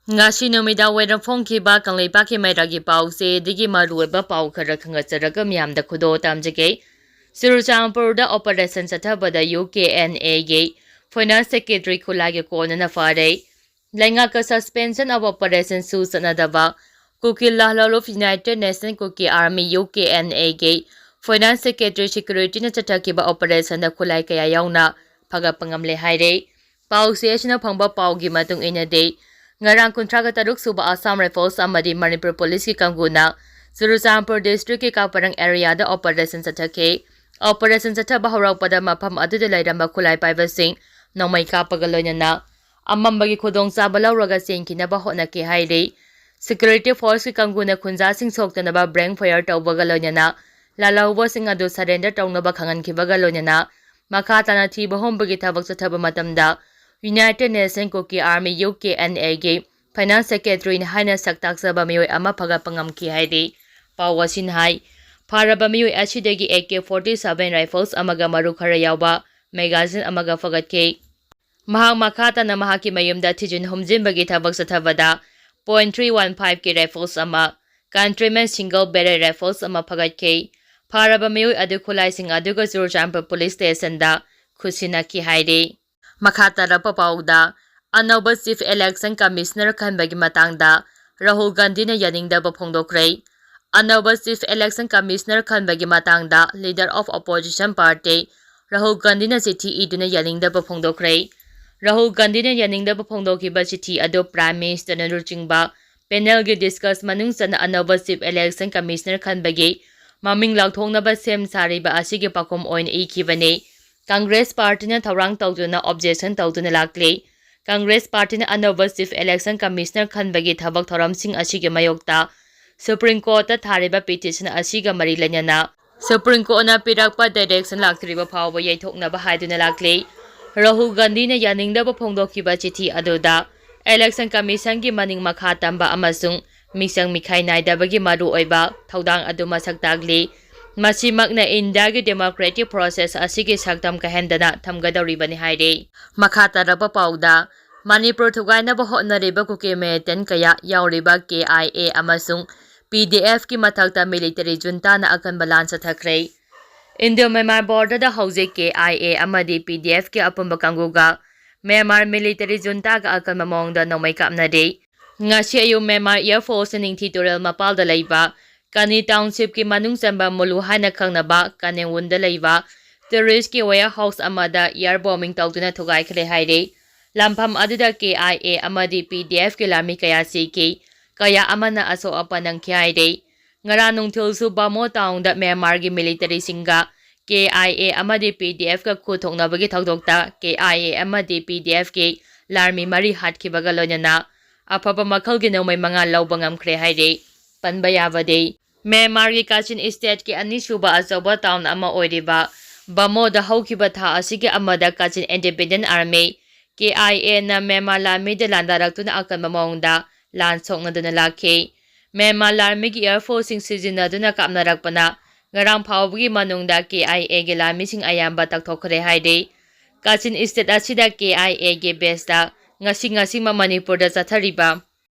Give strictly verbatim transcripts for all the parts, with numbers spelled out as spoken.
ꯉꯁꯤ ꯅꯨꯃꯤꯗꯥꯡ ꯋꯥꯏꯔꯝ ꯐꯣꯡꯈꯤꯕ ꯀꯪꯂꯩꯄꯥꯛꯀꯤ ꯃꯩꯔꯥꯒꯤ ꯄꯥꯎꯆꯦꯗꯒꯤ ꯃꯔꯨꯑꯣꯏꯕ ꯄꯥꯎ ꯈꯔ ꯈꯪꯒꯠꯆꯔꯒ ꯃꯤꯌꯥꯝꯗ ꯈꯨꯗꯣꯜ ꯇꯝꯖꯒꯦ꯫ ꯆꯨꯔꯆꯥꯟꯄꯨꯔꯗ operation ꯆꯠꯊꯕꯗ U K N A ꯒꯤ finance secretary ꯈꯨꯠꯂꯥꯏꯒꯤ ꯀꯣꯟꯅꯅ ꯐꯔꯦ꯫ ꯂꯩꯉꯥꯛꯀ suspension of operation ꯁꯨ ꯆꯠꯅꯗꯕ ꯀꯨꯀꯤ ꯂꯥꯜꯍꯧꯂꯨꯞ United Nation Kuki Army, U K N A ꯒꯤ finance secretary security ꯅ ꯆꯠꯊꯈꯤꯕ operation ꯗ ꯈꯨꯠꯂꯥꯏ ꯀꯌꯥ ꯌꯥꯎꯅ ꯐꯒꯠꯄ ꯉꯝꯂꯦ ꯍꯥꯏꯔꯦ꯫ ꯄꯥꯎꯆꯦ ꯑꯁꯤꯅ ꯐꯪꯕ ꯄꯥꯎꯒꯤ ꯃꯇꯨꯡ ꯏꯟꯅꯗꯤ, ꯉꯔꯥꯡ ꯀꯨꯟꯊ꯭ꯔꯥꯒ ꯇꯔꯨꯛ ꯁꯨꯕ Assam Rifles ꯑꯃꯗꯤ ꯃꯅꯤꯄꯨꯔ ꯄꯨꯂꯤꯁꯀꯤ ꯀꯥꯡꯕꯨꯅ ꯆꯨꯔꯆꯥꯟꯄꯨꯔ district ꯀꯤ ꯀꯥꯄꯔꯪ area ꯗ operation ꯆꯠꯊꯈꯤ꯫ Operation ꯆꯠꯊꯕ ꯍꯧꯔꯛꯄꯗ ꯃꯐꯝ ꯑꯗꯨꯗ ꯂꯩꯔꯝꯕ ꯈꯨꯠꯂꯥꯏ ꯄꯥꯏꯕꯁꯤꯡ ꯅꯣꯡꯃꯩ ꯀꯥꯞꯄꯒ ꯂꯣꯏꯅꯅ ꯑꯃꯝꯕꯒꯤ ꯈꯨꯗꯣꯡꯆꯥꯕ ꯂꯧꯔꯒ ꯆꯦꯟꯈꯤꯅꯕ ꯍꯣꯠꯅꯈꯤ ꯍꯥꯏꯔꯤ꯫ Security force ꯀꯤ ꯀꯥꯡꯕꯨꯅ ꯈꯨꯟꯖꯥꯁꯤꯡ ꯁꯣꯛꯇꯅꯕ blank fire ꯇꯧꯕꯒ ꯂꯣꯏꯅꯅ ꯂꯥꯜꯍꯧꯕꯁꯤꯡ ꯑꯗꯨ surrender ꯇꯧꯅꯕ ꯈꯪꯍꯟꯈꯤꯕꯒ ꯂꯣꯏꯅꯅ ꯃꯈꯥ ꯇꯥꯅ ꯊꯤꯕ ꯍꯨꯝꯕꯒꯤ ꯊꯕꯛ ꯆꯠꯊꯕ ꯃꯇꯝꯗ United Nation Kuki Army, U K N A ꯒꯤ finance secretary ꯅꯤ ꯍꯥꯏꯅ ꯁꯛ ꯇꯥꯛꯆꯕ ꯃꯤꯑꯣꯏ ꯑꯃ ꯐꯒꯠꯄ ꯉꯝꯈꯤ ꯍꯥꯏꯔꯤ꯫ ꯄꯥꯎ ꯑꯁꯤꯅ ꯍꯥꯏ, ꯐꯥꯔꯕ ꯃꯤꯑꯣꯏ ꯑꯁꯤꯗꯒꯤ A K forty seven rifles ꯑꯃꯒ ꯃꯔꯨ ꯈꯔ ꯌꯥꯎꯕ magazine ꯑꯃꯒ ꯐꯒꯠꯈꯤ꯫ ꯃꯍꯥꯛ ꯃꯈꯥ ꯇꯥꯅ ꯃꯍꯥꯛꯀꯤ ꯃꯌꯨꯝꯗ ꯊꯤꯖꯤꯟ ꯍꯨꯝꯖꯤꯟꯕꯒꯤ ꯊꯕꯛ ꯆꯠꯊꯕꯗ point three one five ꯀꯤ rifles ꯑꯃ, countryman single barrel rifles ꯑꯃ ꯐꯒꯠꯈꯤ꯫ ꯐꯥꯔꯕ ꯃꯤꯑꯣꯏ ꯑꯗꯨ ꯈꯨꯠꯂꯥꯏꯁꯤꯡ ꯑꯗꯨꯒ ꯆꯨꯔꯆꯥꯟꯄꯨꯔ police station ꯗ ꯈꯨꯠꯁꯤꯟꯅꯈꯤ ꯍꯥꯏꯔꯤ꯫ ꯃꯈꯥ ꯇꯥꯔꯛꯄ ꯄꯥꯎꯗ, ꯑꯅꯧꯕ Chief Election Commissioner ꯈꯟꯕꯒꯤ ꯃꯇꯥꯡꯗ ꯔꯥꯍꯨꯜ ꯒꯥꯟꯙꯤꯅ ꯌꯥꯅꯤꯡꯗꯕ ꯐꯣꯡꯗꯣꯛꯈ꯭ꯔꯦ꯫ ꯑꯅꯧꯕ Chief Election Commissioner ꯈꯟꯕꯒꯤ ꯃꯇꯥꯡꯗ Leader of Opposition Party Rahul ꯒꯥꯟꯙꯤꯅ ꯆꯤꯊꯤ ꯏꯗꯨꯅ ꯌꯥꯅꯤꯡꯗꯕ ꯐꯣꯡꯗꯣꯛꯈ꯭ꯔꯦ꯫ ꯔꯥꯍꯨꯜ ꯒꯥꯟꯙꯤꯅ ꯌꯥꯅꯤꯡꯗꯕ ꯐꯣꯡꯗꯣꯛꯈꯤꯕ ꯆꯤꯊꯤ ꯑꯗꯨ Prime Minister ꯅ ꯂꯨꯆꯤꯡꯕ panel ꯒꯤ discuss ꯃꯅꯨꯡ ꯆꯟꯅ ꯑꯅꯧꯕ Chief Election Commissioner ꯈꯟꯕꯒꯤ ꯃꯃꯤꯡ ꯂꯥꯎꯊꯣꯛꯅꯕ ꯁꯦꯝ ꯁꯥꯔꯤꯕ ꯑꯁꯤꯒꯤ ꯄꯥꯎꯈꯨꯝ ꯑꯣꯏꯅ ꯏꯈꯤꯕꯅꯤ꯫ Congress Party ꯅ ꯊꯧꯔꯥꯡ ꯇꯧꯗꯨꯅ objection ꯇꯧꯗꯨꯅ ꯂꯥꯛꯂꯤ꯫ Congress Party ꯅ ꯑꯅꯧꯕ Chief Election Commissioner ꯈꯟꯕꯒꯤ ꯊꯕꯛ ꯊꯧꯔꯝꯁꯤꯡ ꯑꯁꯤꯒꯤ ꯃꯥꯌꯣꯛꯇ Supreme Court ꯇ ꯊꯥꯔꯤꯕ petition ꯑꯁꯤꯒ ꯃꯔꯤ ꯂꯩꯅꯅ Supreme Court ꯅ ꯄꯤꯔꯛꯄ direction ꯂꯥꯛꯇ꯭ꯔꯤꯕ ꯐꯥꯎꯕ ꯌꯩꯊꯣꯛꯅꯕ ꯍꯥꯏꯗꯨꯅ ꯂꯥꯛꯂꯤ꯫ ꯔꯥꯍꯨꯜ ꯒꯥꯟꯙꯤꯅ ꯌꯥꯅꯤꯡꯗꯕ ꯐꯣꯡꯗꯣꯛꯈꯤꯕ ꯆꯤꯊꯤ ꯑꯗꯨꯗ Election Commission ꯒꯤ ꯃꯅꯤꯡ ꯃꯈꯥ ꯇꯝꯕ ꯑꯃꯁꯨꯡ ꯃꯤꯆꯪ ꯃꯤꯈꯥꯏ ꯅꯥꯏꯗꯕꯒꯤ ꯃꯔꯨꯑꯣꯏꯕ ꯊꯧꯗꯥꯡ ꯑꯗꯨ ꯃꯁꯛ ꯇꯥꯛꯂꯤ꯫ ꯃꯁꯤꯃꯛꯅ ꯏꯟꯗꯤꯌꯥꯒꯤ democratic process ꯑꯁꯤꯒꯤ ꯁꯛꯇꯝ ꯀꯥꯏꯍꯟꯗꯅ ꯊꯝꯒꯗꯧꯔꯤꯕꯅꯤ ꯍꯥꯏꯔꯤ꯫ ꯃꯈꯥ ꯇꯥꯔꯛꯄ ꯄꯥꯎꯗ, ꯃꯅꯤꯄꯨꯔ ꯊꯨꯒꯥꯏꯅꯕ ꯍꯣꯠꯅꯔꯤꯕ ꯀꯨꯀꯤ militant ꯀꯌꯥ ꯌꯥꯎꯔꯤꯕ K I A ꯑꯃꯁꯨꯡ P D F ꯀꯤ ꯃꯊꯛꯇ military junta ꯅ ꯑꯀꯟꯕ ꯂꯥꯟ ꯆꯠꯊꯈ꯭ꯔꯦ꯫ Indo Myanmar border ꯗ ꯍꯧꯖꯤꯛ K I A ꯑꯃꯗꯤ P D F ꯀꯤ ꯑꯄꯨꯟꯕ ꯀꯥꯡꯕꯨꯒ Myanmar military junta ꯒ ꯑꯀꯟꯕ ꯃꯑꯣꯡꯗ ꯅꯣꯡꯃꯩ ꯀꯥꯞꯅꯔꯤ꯫ ꯉꯁꯤ ꯑꯌꯨꯛ Myanmar Air Force ꯅ ꯅꯤꯡꯊꯤ ꯇꯨꯔꯦꯜ ꯃꯄꯥꯜꯗ ꯂꯩꯕ ꯀꯅꯤ township ꯀꯤ ꯃꯅꯨꯡ ꯆꯟꯕ ꯃꯨꯂꯨ ꯍꯥꯏꯅ ꯈꯪꯅꯕ ꯀꯅꯦꯋꯨꯟꯗ ꯂꯩꯕ tourist ꯀꯤ warehouse ꯑꯃꯗ air bombing ꯇꯧꯗꯨꯅ ꯊꯨꯒꯥꯏꯈ꯭ꯔꯦ ꯍꯥꯏꯔꯤ꯫ ꯂꯝꯐꯝ ꯑꯗꯨꯗ K I A ꯑꯃꯗꯤ P D F ꯀꯤ ꯂꯥꯟꯃꯤ ꯀꯌꯥ ꯁꯤꯈꯤ, ꯀꯌꯥ ꯑꯃꯅ ꯑꯁꯣꯛ ꯑꯄꯟ ꯅꯪꯈꯤ ꯍꯥꯏꯔꯤ꯫ ꯉꯔꯥꯡ ꯅꯨꯡꯊꯤꯜꯁꯨ ꯕꯥꯃꯣ town ꯗ Myanmar ꯒꯤ military ꯁꯤꯡꯒ K I A ꯑꯃꯗꯤ P D F ꯀ ꯈꯨꯠ ꯊꯣꯛꯅꯕꯒꯤ ꯊꯧꯗꯣꯛꯇ K I A ꯑꯃꯗꯤ P D F ꯀꯤ ꯂꯥꯟꯃꯤ ꯃꯔꯤ ꯍꯥꯠꯈꯤꯕꯒ ꯂꯣꯏꯅꯅ ꯑꯐꯕ ꯃꯈꯜꯒꯤ ꯅꯣꯡꯃꯩ ꯃꯉꯥ ꯂꯧꯕ ꯉꯝꯈ꯭ꯔꯦ ꯍꯥꯏꯔꯤ꯫ ꯄꯟꯕ ꯌꯥꯕꯗꯤ, Myanmar ꯒꯤ Kachin State ꯀꯤ ꯑꯅꯤꯁꯨꯕ ꯑꯆꯧꯕ town ꯑꯃ ꯑꯣꯏꯔꯤꯕ ꯕꯥꯃꯣꯗ ꯍꯧꯈꯤꯕ ꯊꯥ ꯑꯁꯤꯒꯤ ꯑꯃꯗ Kachin Independent Army, K I A ꯅ Myanmar ꯂꯥꯟꯃꯤꯗ ꯂꯥꯟꯗꯥꯔꯛꯇꯨꯅ ꯑꯀꯟꯕ ꯃꯑꯣꯡꯗ ꯂꯥꯟ ꯁꯣꯛꯅꯗꯨꯅ ꯂꯥꯛꯈꯤ꯫ Myanmar ꯂꯥꯟꯃꯤꯒꯤ air force ꯁꯤꯡ ꯁꯤꯖꯤꯟꯅꯗꯨꯅ ꯀꯥꯞꯅꯔꯛꯄꯅ ꯉꯔꯥꯡ ꯐꯥꯎꯕꯒꯤ ꯃꯅꯨꯡꯗ K I A ꯒꯤ ꯂꯥꯟꯃꯤꯁꯤꯡ ꯑꯌꯥꯝꯕ ꯇꯛꯊꯣꯛꯈ꯭ꯔꯦ ꯍꯥꯏꯔꯤ꯫ Kachin State ꯑꯁꯤꯗ K I A ꯒꯤ base ꯇ ꯉꯁꯤ ꯉꯁꯤꯃꯛ ꯃꯅꯤꯄꯨꯔꯗ ꯆꯠꯊꯔꯤꯕ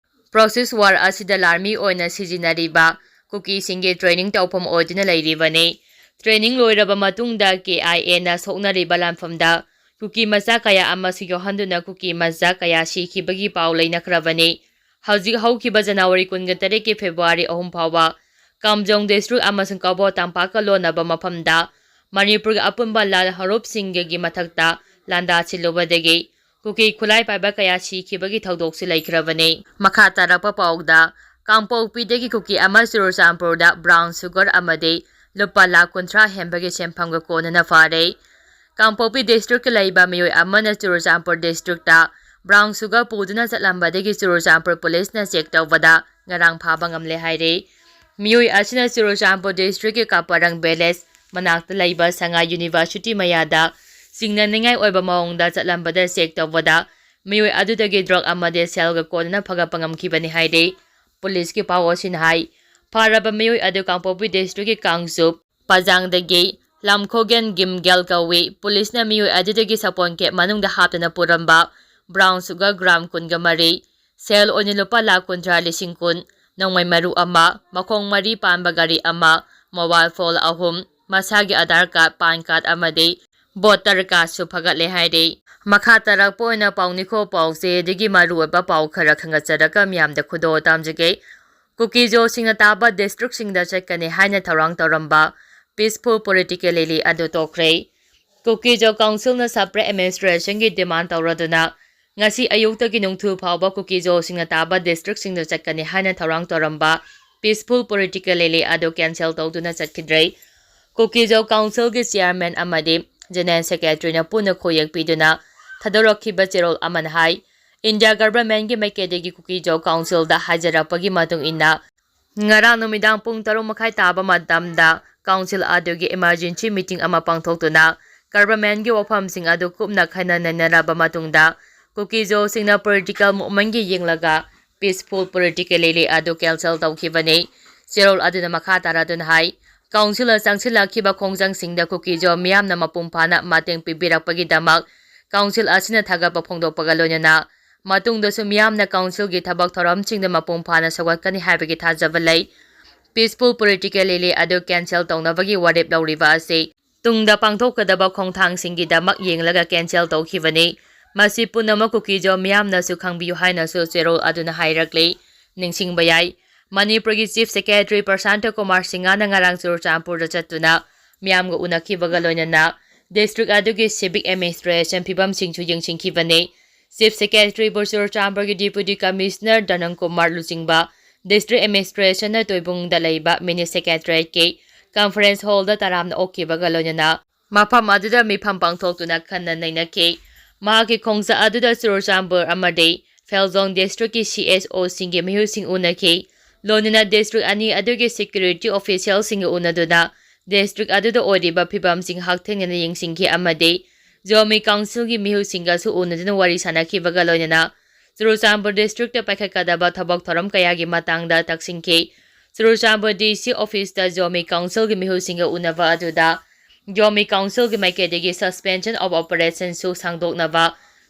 proxy war ꯑꯁꯤꯗ ꯂꯥꯟꯃꯤ ꯑꯣꯏꯅ ꯁꯤꯖꯤꯟꯅꯔꯤꯕ ꯀꯨꯀꯤꯁꯤꯡꯒꯤ training ꯇꯧꯐꯝ ꯑꯣꯏꯗꯨꯅ ꯂꯩꯔꯤꯕꯅꯤ꯫ Training ꯂꯣꯏꯔꯕ ꯃꯇꯨꯡꯗ K I A ꯅ ꯁꯣꯛꯅꯔꯤꯕ ꯂꯥꯟꯐꯝꯗ ꯀꯨꯀꯤ ꯃꯆꯥ ꯀꯌꯥ ꯑꯃꯁꯨ ꯌꯥꯎꯍꯟꯗꯨꯅ ꯀꯨꯀꯤ ꯃꯆꯥ ꯀꯌꯥ ꯁꯤꯈꯤꯕꯒꯤ ꯄꯥꯎ ꯂꯩꯅꯈ꯭ꯔꯕꯅꯤ꯫ ꯍꯧꯖꯤꯛ ꯍꯧꯈꯤꯕ January ꯀꯨꯟꯒ ꯇꯔꯦꯠꯀꯤ February ꯑꯍꯨꯝ ꯐꯥꯎꯕ ꯀꯥꯝꯖꯣꯡ district ꯑꯃꯁꯨꯡ ꯀꯕꯣ ꯇꯝꯄꯥꯛꯀ ꯂꯣꯟꯅꯕ ꯃꯐꯝꯗ ꯃꯅꯤꯄꯨꯔꯒꯤ ꯑꯄꯨꯟꯕ ꯂꯥꯜ ꯍꯔꯨꯞꯁꯤꯡꯒꯤ ꯃꯊꯛꯇ ꯂꯥꯟꯗꯥ ꯁꯤꯜꯂꯨꯕꯗꯒꯤ ꯀꯨꯀꯤ ꯈꯨꯠꯂꯥꯏ ꯄꯥꯏꯕ ꯀꯌꯥ ꯁꯤꯈꯤꯕꯒꯤ ꯊꯧꯗꯣꯛꯁꯨ ꯂꯩꯈ꯭ꯔꯕꯅꯤ꯫ ꯃꯈꯥ ꯇꯥꯔꯛꯄ ꯄꯥꯎꯗ, ꯀꯥꯡꯄꯣꯛꯄꯤꯗꯒꯤ ꯀꯨꯀꯤ ꯑꯃ ꯆꯨꯔꯆꯥꯟꯄꯨꯔꯗ brown sugar ꯑꯃꯗꯤ ꯂꯨꯄꯥ ꯂꯥꯈ ꯀꯨꯟꯊ꯭ꯔꯥ ꯍꯦꯟꯕꯒꯤ ꯁꯦꯟꯐꯝꯒ ꯀꯣꯟꯅꯅ ꯐꯥꯔꯦ꯫ ꯀꯥꯡꯄꯣꯛꯄꯤ district ꯀꯤ ꯂꯩꯕ ꯃꯤꯑꯣꯏ ꯑꯃꯅ ꯆꯨꯔꯆꯥꯟꯄꯨꯔ district ꯇ brown sugar ꯄꯨꯗꯨꯅ ꯆꯠꯂꯝꯕꯗꯒꯤ ꯆꯨꯔꯆꯥꯟꯄꯨꯔ police ꯅ check ꯇꯧꯕꯗ ꯉꯔꯥꯡ ꯐꯥꯕ ꯉꯝꯂꯦ ꯍꯥꯏꯔꯦ꯫ ꯃꯤꯑꯣꯏ ꯑꯁꯤꯅ ꯆꯨꯔꯆꯥꯟꯄꯨꯔ district ꯀꯤ ꯀꯥꯄꯥꯔꯪ village ꯃꯅꯥꯛꯇ ꯂꯩꯕ ꯁꯉꯥꯏ University ꯃꯌꯥꯗ ꯆꯤꯡꯅꯅꯤꯡꯉꯥꯏ ꯑꯣꯏꯕ ꯃꯑꯣꯡꯗ ꯆꯠꯂꯝꯕꯗ check ꯇꯧꯕꯗ ꯃꯤꯑꯣꯏ ꯑꯗꯨꯗꯒꯤ drug ꯑꯃꯗꯤ cell ꯒ ꯀꯣꯟꯅꯅ ꯐꯒꯠꯄ ꯉꯝꯈꯤꯕꯅꯤ ꯍꯥꯏꯔꯦ꯫ Police ꯀꯤ ꯄꯥꯎ ꯑꯁꯤꯅ ꯍꯥꯏ, ꯐꯥꯔꯕ ꯃꯤꯑꯣꯏ ꯑꯗꯨ ꯀꯥꯡꯄꯣꯛꯄꯤ district ꯀꯤ ꯀꯥꯡꯆꯨꯞ ꯄꯥꯖꯥꯡꯗꯒꯤ ꯂꯝꯈꯣꯒꯦꯟ ꯒꯤꯝꯒꯦꯜ ꯀꯧꯏ꯫ Police ꯅ ꯃꯤꯑꯣꯏ ꯑꯗꯨꯗꯒꯤ ꯁꯥꯄꯣꯟ cap ꯃꯅꯨꯡꯗ ꯍꯥꯞꯇꯨꯅ ꯄꯨꯔꯝꯕ brown sugar gram ꯀꯨꯟꯒ ꯃꯔꯤ, ꯁꯦꯜ ꯑꯣꯏꯅ ꯂꯨꯄꯥ ꯂꯥꯈ ꯀꯨꯟꯊ꯭ꯔꯥ ꯂꯤꯁꯤꯡ ꯀꯨꯟ, ꯅꯣꯡꯃꯩ ꯃꯔꯨ ꯑꯃ, ꯃꯈꯣꯡ ꯃꯔꯤ ꯄꯥꯟꯕ ꯒꯥꯔꯤ ꯑꯃ, mobile phone ꯑꯍꯨꯝ, ꯃꯁꯥꯒꯤ Aadhaar card, PAN card ꯑꯃꯗꯤ voter cardꯁꯨ ꯐꯒꯠꯂꯦ ꯍꯥꯏꯔꯤ꯫ ꯃꯈꯥ ꯇꯥꯔꯛꯄ ꯑꯣꯏꯅ ꯄꯥꯎ ꯅꯤꯈꯣ ꯄꯥꯎꯁꯦ ꯑꯗꯒꯤ ꯃꯔꯨꯑꯣꯏꯕ ꯄꯥꯎ ꯈꯔ ꯈꯪꯒꯠꯆꯔꯒ ꯃꯤꯌꯥꯝꯗ ꯈꯨꯗꯣꯜ ꯇꯝꯖꯒꯦ꯫ ꯀꯨꯀꯤꯖꯣꯁꯤꯡꯅ ꯇꯥꯕ districtꯁꯤꯡꯗ ꯆꯠꯀꯅꯤ ꯍꯥꯏꯅ ꯊꯧꯔꯥꯡ ꯇꯧꯔꯝꯕ peaceful political rally ꯑꯗꯨ ꯇꯣꯛꯈ꯭ꯔꯦ꯫ ꯀꯨꯀꯤꯖꯣ councilꯅ separate administrationꯒꯤ demand ꯇꯧꯔꯗꯨꯅ ꯉꯁꯤ ꯑꯌꯨꯛꯇꯒꯤ ꯅꯨꯡꯊꯤꯜ ꯐꯥꯎꯕ ꯀꯨꯀꯤꯖꯣꯁꯤꯡꯅ ꯇꯥꯕ districtꯁꯤꯡꯗ ꯆꯠꯀꯅꯤ ꯍꯥꯏꯅ ꯊꯧꯔꯥꯡ ꯇꯧꯔꯝꯕ peaceful political rally ꯑꯗꯨ cancel ꯇꯧꯗꯨꯅ ꯆꯠꯈꯤꯗ꯭ꯔꯦ꯫ ꯀꯨꯀꯤꯖꯣ councilꯒꯤ chairman ꯑꯃꯗꯤ general secretaryꯅ ꯄꯨꯟꯅ ꯈꯣꯏꯌꯦꯛ ꯄꯤꯗꯨꯅ ꯊꯥꯗꯣꯔꯛꯈꯤꯕ ꯆꯦꯔꯣꯜ ꯑꯃꯅ ꯍꯥꯏ, India governmentꯀꯤ ꯃꯥꯏꯀꯩꯗꯒꯤ ꯀꯨꯀꯤꯖꯣ councilꯗ ꯍꯥꯏꯖꯔꯛꯄꯒꯤ ꯃꯇꯨꯡ ꯏꯟꯅ ꯉꯔꯥꯡ ꯅꯨꯃꯤꯗꯥꯡ ꯄꯨꯡ ꯇꯔꯨꯛ ꯃꯈꯥꯏ ꯇꯥꯕ ꯃꯇꯝꯗ council ꯑꯗꯨꯒꯤ emergency meeting ꯑꯃ ꯄꯥꯡꯊꯣꯛꯇꯨꯅ governmentꯀꯤ ꯋꯥꯐꯝꯁꯤꯡ ꯑꯗꯨ ꯀꯨꯞꯅ ꯈꯟꯅ ꯅꯩꯅꯔꯕ ꯃꯇꯨꯡꯗ ꯀꯨꯀꯤꯖꯣꯁꯤꯡꯅ political movementꯀꯤ ꯌꯦꯡꯂꯒ peaceful political rally ꯑꯗꯨ cancel ꯇꯧꯈꯤꯕꯅꯤ꯫ ꯆꯦꯔꯣꯜ ꯑꯗꯨꯅ ꯃꯈꯥ ꯇꯥꯔꯗꯨꯅ ꯍꯥꯏ, councilꯅ ꯆꯪꯁꯤꯜꯂꯛꯈꯤꯕ ꯈꯣꯡꯖꯪꯁꯤꯡꯗ ꯀꯨꯀꯤꯖꯣ ꯃꯤꯌꯥꯝꯅ ꯃꯄꯨꯡ ꯐꯥꯅ ꯃꯇꯦꯡ ꯄꯤꯕꯤꯔꯛꯄꯒꯤꯗꯃꯛ council ꯑꯁꯤꯅ ꯊꯥꯒꯠꯄ ꯐꯣꯡꯗꯣꯛꯄꯒ ꯂꯣꯏꯅꯅ ꯃꯇꯨꯡꯗꯁꯨ ꯃꯤꯌꯥꯝꯅ councilꯒꯤ ꯊꯕꯛ ꯊꯧꯔꯝꯁꯤꯡꯗ ꯃꯄꯨꯡ ꯐꯥꯅ ꯁꯧꯒꯠꯀꯅꯤ ꯍꯥꯏꯕꯒꯤ ꯊꯥꯖꯕ ꯂꯩ꯫ Peaceful political rally ꯑꯗꯨ cancel ꯇꯧꯅꯕꯒꯤ ꯋꯥꯔꯦꯞ ꯂꯧꯔꯤꯕ ꯑꯁꯤ ꯇꯨꯡꯗ ꯄꯥꯡꯊꯣꯛꯀꯗꯕ ꯈꯣꯡꯊꯥꯡꯁꯤꯡꯒꯤꯗꯃꯛ ꯌꯦꯡꯂꯒ cancel ꯇꯧꯈꯤꯕꯅꯤ꯫ ꯃꯁꯤ ꯄꯨꯝꯅꯃꯛ ꯀꯨꯀꯤꯖꯣ ꯃꯤꯌꯥꯝꯅꯁꯨ ꯈꯪꯕꯤꯌꯨ ꯍꯥꯏꯅꯁꯨ ꯆꯦꯔꯣꯜ ꯑꯗꯨꯅ ꯍꯥꯏꯔꯛꯂꯤ꯫ ꯅꯤꯡꯁꯤꯡꯕ ꯌꯥꯏ, ꯃꯅꯤꯄꯨꯔꯒꯤ Chief Secretary ꯄ꯭ꯔꯁꯥꯟꯇ ꯀꯨꯃꯥꯔ ꯁꯤꯡꯍꯅ ꯉꯔꯥꯡ ꯆꯨꯔꯆꯥꯟꯄꯨꯔꯗ ꯆꯠꯇꯨꯅ ꯃꯤꯌꯥꯝꯒ ꯎꯅꯈꯤꯕꯒ ꯂꯣꯏꯅꯅ district ꯑꯗꯨꯒꯤ civic administration ꯐꯤꯕꯝꯁꯤꯡꯁꯨ ꯌꯦꯡꯁꯤꯟꯈꯤꯕꯅꯤ꯫ Chief Secretaryꯕꯨ ꯆꯨꯔꯆꯥꯟꯄꯨꯔꯒꯤ Deputy Commissioner ꯗꯅꯟ ꯀꯨꯃꯥꯔ ꯂꯨꯆꯤꯡꯕ district administrationꯅ ꯇꯣꯏꯕꯨꯡꯗ ꯂꯩꯕ mini secretariatꯀꯤ conference hallꯗ ꯇꯔꯥꯝꯅ ꯑꯣꯛꯈꯤꯕꯒ ꯂꯣꯏꯅꯅ ꯃꯐꯝ ꯑꯗꯨꯗ ꯃꯤꯐꯝ ꯄꯥꯡꯊꯣꯛꯇꯨꯅ ꯈꯟꯅ ꯅꯩꯅꯈꯤ꯫ ꯃꯍꯥꯛꯀꯤ ꯈꯣꯡꯆꯠ ꯑꯗꯨꯗ ꯆꯨꯔꯆꯥꯟꯄꯨꯔ ꯑꯃꯗꯤ ꯐꯦꯜꯖꯣꯡ districtꯀꯤ CSOꯁꯤꯡꯒꯤ ꯃꯤꯍꯨꯠꯁꯤꯡ ꯎꯅꯈꯤ꯫ ꯂꯣꯏꯅꯅ district ꯑꯅꯤ ꯑꯗꯨꯒꯤ security officialꯁꯤꯡꯒ ꯎꯅꯗꯨꯅ district ꯑꯗꯨꯗ ꯑꯣꯏꯔꯤꯕ ꯐꯤꯕꯝꯁꯤꯡ ꯍꯛꯊꯦꯡꯅꯅ ꯌꯦꯡꯁꯤꯟꯈꯤ ꯑꯃꯗꯤ ꯖꯣꯃꯤ councilꯒꯤ ꯃꯤꯍꯨꯠꯁꯤꯡꯒꯁꯨ ꯎꯅꯗꯨꯅ ꯋꯥꯔꯤ ꯁꯥꯅꯈꯤꯕꯒ ꯂꯣꯏꯅꯅ ꯆꯨꯔꯆꯥꯟꯄꯨꯔ districtꯇ ꯄꯥꯏꯈꯠꯀꯗꯕ ꯊꯕꯛ ꯊꯧꯔꯝ ꯀꯌꯥꯒꯤ ꯃꯇꯥꯡꯗ ꯇꯛꯁꯤꯟꯈꯤ꯫ ꯆꯨꯔꯆꯥꯟꯄꯨꯔ DC officeꯇ ꯖꯣꯃꯤ councilꯒꯤ ꯃꯤꯍꯨꯠꯁꯤꯡꯒ ꯎꯅꯕ ꯑꯗꯨꯗ ꯖꯣꯃꯤ councilꯒꯤ ꯃꯥꯏꯀꯩꯗꯒꯤ suspension of operationꯁꯨ ꯁꯥꯡꯗꯣꯛꯅꯕ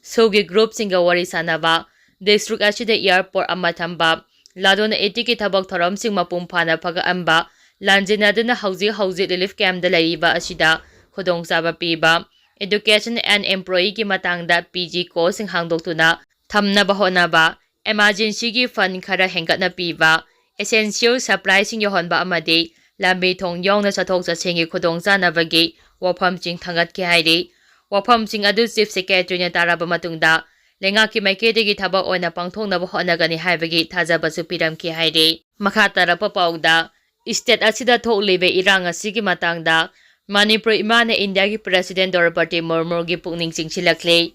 ꯁꯣꯒꯤ ꯒ꯭ꯔꯨꯞꯁꯤꯡꯒ ꯋꯥꯔꯤ ꯁꯥꯟꯅꯕ, ꯗꯤꯁꯇ꯭ꯔꯤꯛ ꯑꯁꯤꯗ ꯑꯦꯌꯔꯄꯣꯔꯠ ꯑꯃ ꯊꯝꯕ, ꯂꯂꯣꯟ ꯏꯇꯤꯛꯀꯤ ꯊꯕꯛ ꯊꯧꯔꯝꯁꯤꯡ ꯃꯄꯨꯡ ꯐꯥꯅ ꯐꯒꯠꯍꯟꯕ, ꯂꯥꯟꯖꯦꯟꯅꯗꯨꯅ ꯍꯧꯖꯤꯛ ꯍꯧꯖꯤꯛ ꯔꯤꯂꯤꯐ ꯀꯦꯝꯞꯇ ꯂꯩꯔꯤꯕ ꯑꯁꯤꯗ ꯈꯨꯗꯣꯡꯆꯥꯕ ꯄꯤꯕ, education and employeeꯒꯤ ꯃꯇꯥꯡꯗ ꯄꯤ ꯖꯤ ꯀꯣꯔꯁꯁꯤꯡ ꯍꯥꯡꯗꯣꯛꯇꯨꯅ ꯊꯝꯅꯕ ꯍꯣꯠꯅꯕ, emergencyꯒꯤ fund ꯈꯔ ꯍꯦꯟꯒꯠꯅ ꯄꯤꯕ, essential supplyꯁꯤꯡ ꯌꯧꯍꯟꯕ ꯑꯃꯗꯤ ꯂꯝꯕꯤ ꯊꯣꯡ ꯌꯥꯎꯅ ꯆꯠꯊꯣꯛ ꯆꯠꯁꯤꯟꯒꯤ ꯈꯨꯗꯣꯡꯆꯥꯅꯕꯒꯤ ꯋꯥꯐꯝꯁꯤꯡ ꯊꯥꯡꯒꯠꯈꯤ ꯍꯥꯏꯔꯤ꯫ ꯋꯥꯐꯝꯁꯤꯡ ꯑꯗꯨ Chief Secretaryꯅ ꯇꯥꯔꯕ ꯃꯇꯨꯡꯗ ꯂꯩꯉꯥꯛꯀꯤ ꯃꯥꯏꯀꯩꯗꯒꯤ ꯊꯕꯛ ꯑꯣꯏꯅ ꯄꯥꯡꯊꯣꯛꯅꯕ ꯍꯣꯠꯅꯒꯅꯤ ꯍꯥꯏꯕꯒꯤ ꯊꯥꯖꯕꯁꯨ ꯄꯤꯔꯝꯈꯤ ꯍꯥꯏꯔꯤ꯫ ꯃꯈꯥ ꯇꯥꯔꯛꯄ ꯄꯥꯎꯗ, state ꯑꯁꯤꯗ ꯊꯣꯛꯂꯤꯕ ꯏꯔꯥꯡ ꯑꯁꯤꯒꯤ ꯃꯇꯥꯡꯗ ꯃꯅꯤꯄꯨꯔ ꯏꯃꯥꯅ ꯏꯟꯗꯤꯌꯥꯒꯤ President ꯗ꯭ꯔꯧꯄꯗꯤ ꯃꯨꯔꯃꯨꯒꯤ ꯄꯨꯛꯅꯤꯡ ꯆꯤꯡꯁꯤꯜꯂꯛꯂꯤ꯫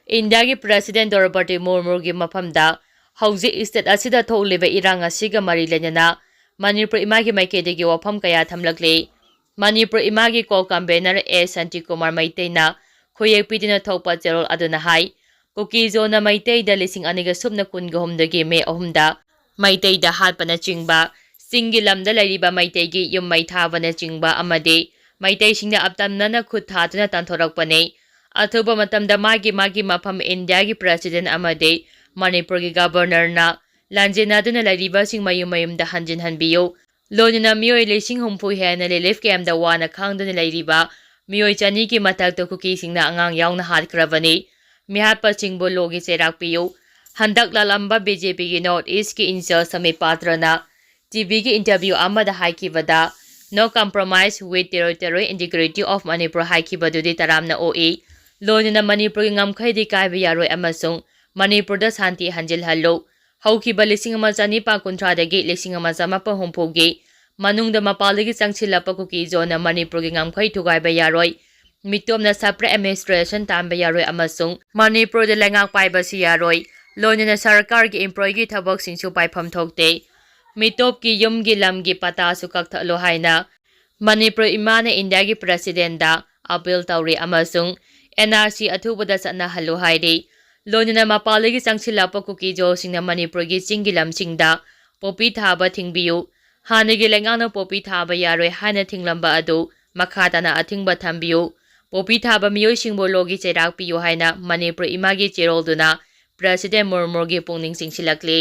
ꯏꯟꯗꯤꯌꯥꯒꯤ President ꯗ꯭ꯔꯧꯄꯗꯤ ꯃꯨꯔꯃꯨꯒꯤ ꯃꯐꯝꯗ ꯍꯧꯖꯤꯛ state ꯑꯁꯤꯗ ꯊꯣꯛꯂꯤꯕ ꯏꯔꯥꯡ ꯑꯁꯤꯒ ꯃꯔꯤ ꯂꯩꯅꯅ ꯃꯅꯤꯄꯨꯔ ꯏꯃꯥꯒꯤ ꯃꯥꯏꯀꯩꯗꯒꯤ ꯋꯥꯐꯝ ꯀꯌꯥ ꯊꯝꯂꯛꯂꯤ꯫ ꯃꯅꯤꯄꯨꯔ ꯏꯃꯥꯒꯤ co-convenor ꯑꯦ ꯁꯥꯟꯇꯤꯀꯨꯃꯥꯔ ꯃꯩꯇꯩꯅ ꯈꯨꯌꯦꯛ ꯄꯤꯗꯨꯅ ꯊꯣꯛꯄ ꯆꯦꯔꯣꯜ ꯑꯗꯨꯅ ꯍꯥꯏ, ꯀꯨꯀꯤ ꯖꯣꯅ ꯃꯩꯇꯩꯗ ꯂꯤꯁꯤꯡ ꯑꯅꯤꯒ ꯁꯨꯞꯅ ꯀꯨꯟꯒ ꯍꯨꯝꯗꯣꯏꯒꯤ ꯃꯦ ꯑꯍꯨꯝꯗ ꯃꯩꯇꯩꯗ ꯍꯥꯠꯄꯅꯆꯤꯡꯕ, ꯆꯤꯡꯒꯤ ꯂꯝꯗ ꯂꯩꯔꯤꯕ ꯃꯩꯇꯩꯒꯤ ꯌꯨꯝ ꯃꯩ ꯊꯥꯕꯅꯆꯤꯡꯕ ꯑꯃꯗꯤ ꯃꯩꯇꯩꯁꯤꯡꯅ ꯑꯇꯝꯅꯅ ꯈꯨꯠ ꯊꯥꯗꯨꯅ ꯇꯥꯟꯊꯣꯔꯛꯄꯅꯤ꯫ ꯑꯊꯨꯕ ꯃꯇꯝꯗ ꯃꯥꯒꯤ ꯃꯥꯒꯤ ꯃꯐꯝ ꯏꯟꯗꯤꯌꯥꯒꯤ President ꯑꯃꯗꯤ ꯃꯅꯤꯄꯨꯔꯒꯤ Governorꯅ ꯂꯥꯟꯖꯦꯟꯅꯗꯨꯅ ꯂꯩꯔꯤꯕꯁꯤꯡ ꯃꯌꯨꯝ ꯃꯌꯨꯝꯗ ꯍꯟꯖꯤꯟꯍꯟꯕꯤꯌꯨ꯫ ꯂꯣꯏꯅꯅ ꯃꯤꯑꯣꯏ ꯂꯤꯁꯤꯡ ꯍꯨꯝꯐꯨ ꯍꯦꯟꯅ ꯔꯤꯂꯤꯐ ꯀꯦꯝꯞꯇ ꯋꯥꯅ ꯈꯥꯡꯗꯨꯅ ꯂꯩꯔꯤꯕ ꯃꯤꯑꯣꯏ ꯆꯅꯤꯒꯤ ꯃꯊꯛꯇ ꯀꯨꯀꯤꯁꯤꯡꯅ ꯑꯉꯥꯡ ꯌꯥꯎꯅ ꯍꯥꯠꯈ꯭ꯔꯕꯅꯤ꯫ ꯃꯤꯍꯥꯠꯄꯁꯤꯡꯕꯨ ꯂꯣꯒꯤ ꯆꯩꯔꯥꯛ ꯄꯤꯌꯨ꯫ ꯍꯟꯗꯛ ꯂꯥꯛꯂꯝꯕ ꯕꯤ ꯖꯦ ꯄꯤꯒꯤ North Eastꯀꯤ incharge ꯁꯃꯤꯠ ꯄꯥꯇ꯭ꯔꯅ ꯇꯤ ꯚꯤꯒꯤ interview ꯑꯃꯗ ꯍꯥꯏꯈꯤꯕꯗ, "No compromise with territorial integrity of Manipur" ꯍꯥꯏꯈꯤꯕꯗꯨꯗꯤ ꯇꯔꯥꯝꯅ ꯑꯣꯛꯏ꯫ ꯂꯣꯏꯅꯅ ꯃꯅꯤꯄꯨꯔꯒꯤ ꯉꯝꯈꯩꯗꯤ ꯀꯥꯏꯕ ꯌꯥꯔꯣꯏ ꯑꯃꯁꯨꯡ ꯃꯅꯤꯄꯨꯔꯗ ꯁꯥꯟꯇꯤ ꯍꯟꯖꯤꯜꯍꯜꯂꯨ꯫ ꯍꯧꯈꯤꯕ ꯂꯤꯁꯤꯡ ꯑꯃ ꯆꯅꯤꯄꯥꯟ ꯀꯨꯟꯊ꯭ꯔꯥꯗꯒꯤ ꯂꯤꯁꯤꯡ ꯑꯃ ꯆꯃꯥꯄꯟ ꯍꯨꯝꯐꯨꯒꯤ ꯃꯅꯨꯡꯗ ꯃꯄꯥꯟꯗꯒꯤ ꯆꯪꯁꯤꯜꯂꯛꯄ ꯀꯨꯀꯤ ꯖꯣꯟꯅ ꯃꯅꯤꯄꯨꯔꯒꯤ ꯉꯝꯈꯩ ꯊꯨꯒꯥꯏꯕ ꯌꯥꯔꯣꯏ꯫ ꯃꯤꯇꯣꯞꯅ separate administration ꯇꯥꯟꯕ ꯌꯥꯔꯣꯏ ꯑꯃꯁꯨꯡ ꯃꯅꯤꯄꯨꯔꯗ ꯂꯩꯉꯥꯛ ꯄꯥꯏꯕꯁꯨ ꯌꯥꯔꯣꯏ꯫ ꯂꯣꯏꯅꯅ ꯁꯔꯀꯥꯔꯒꯤ employeeꯒꯤ ꯊꯕꯛꯁꯤꯡꯁꯨ ꯄꯥꯏꯐꯝ ꯊꯣꯛꯇꯦ꯫ ꯃꯤꯇꯣꯞꯀꯤ ꯌꯨꯝꯒꯤ ꯂꯝꯒꯤ ꯄꯇꯥꯁꯨ ꯀꯛꯊꯠꯂꯣ ꯍꯥꯏꯅ ꯃꯅꯤꯄꯨꯔ ꯏꯃꯥꯅ ꯏꯟꯗꯤꯌꯥꯒꯤ Presidentꯗ appeal ꯇꯧꯔꯤ ꯑꯃꯁꯨꯡ ꯑꯦꯟ ꯑꯥꯔ ꯁꯤ ꯑꯊꯨꯕꯗ ꯆꯠꯅꯍꯜꯂꯨ ꯍꯥꯏꯔꯤ꯫ ꯂꯣꯏꯅꯅ ꯃꯄꯥꯟꯗꯒꯤ ꯆꯪꯁꯤꯜꯂꯛꯄ ꯀꯨꯀꯤ ꯖꯣꯁꯤꯡꯅ ꯃꯅꯤꯄꯨꯔꯒꯤ ꯆꯤꯡꯒꯤ ꯂꯝꯁꯤꯡꯗ ꯄꯣꯄꯤ ꯊꯥꯕ ꯊꯤꯡꯕꯤꯌꯨ꯫ ꯍꯥꯟꯅꯒꯤ ꯂꯩꯉꯥꯛꯅ ꯄꯣꯄꯤ ꯊꯥꯕ ꯌꯥꯔꯣꯏ ꯍꯥꯏꯅ ꯊꯤꯡꯂꯝꯕ ꯑꯗꯨ ꯃꯈꯥ ꯇꯥꯅ ꯑꯊꯤꯡꯕ ꯊꯝꯕꯤꯌꯨ꯫ ꯄꯣꯄꯤ ꯊꯥꯕ ꯃꯤꯑꯣꯏꯁꯤꯡꯕꯨ ꯂꯣꯒꯤ ꯆꯩꯔꯥꯛ ꯄꯤꯌꯨ ꯍꯥꯏꯅ ꯃꯅꯤꯄꯨꯔ ꯏꯃꯥꯒꯤ ꯆꯦꯔꯣꯜꯗꯨꯅ ꯄ꯭ꯔꯦꯁꯤꯗꯦꯟ ꯃꯨꯔꯃꯨꯒꯤ ꯄꯨꯛꯅꯤꯡ ꯆꯤꯡꯁꯤꯜꯂꯛꯂꯤ꯫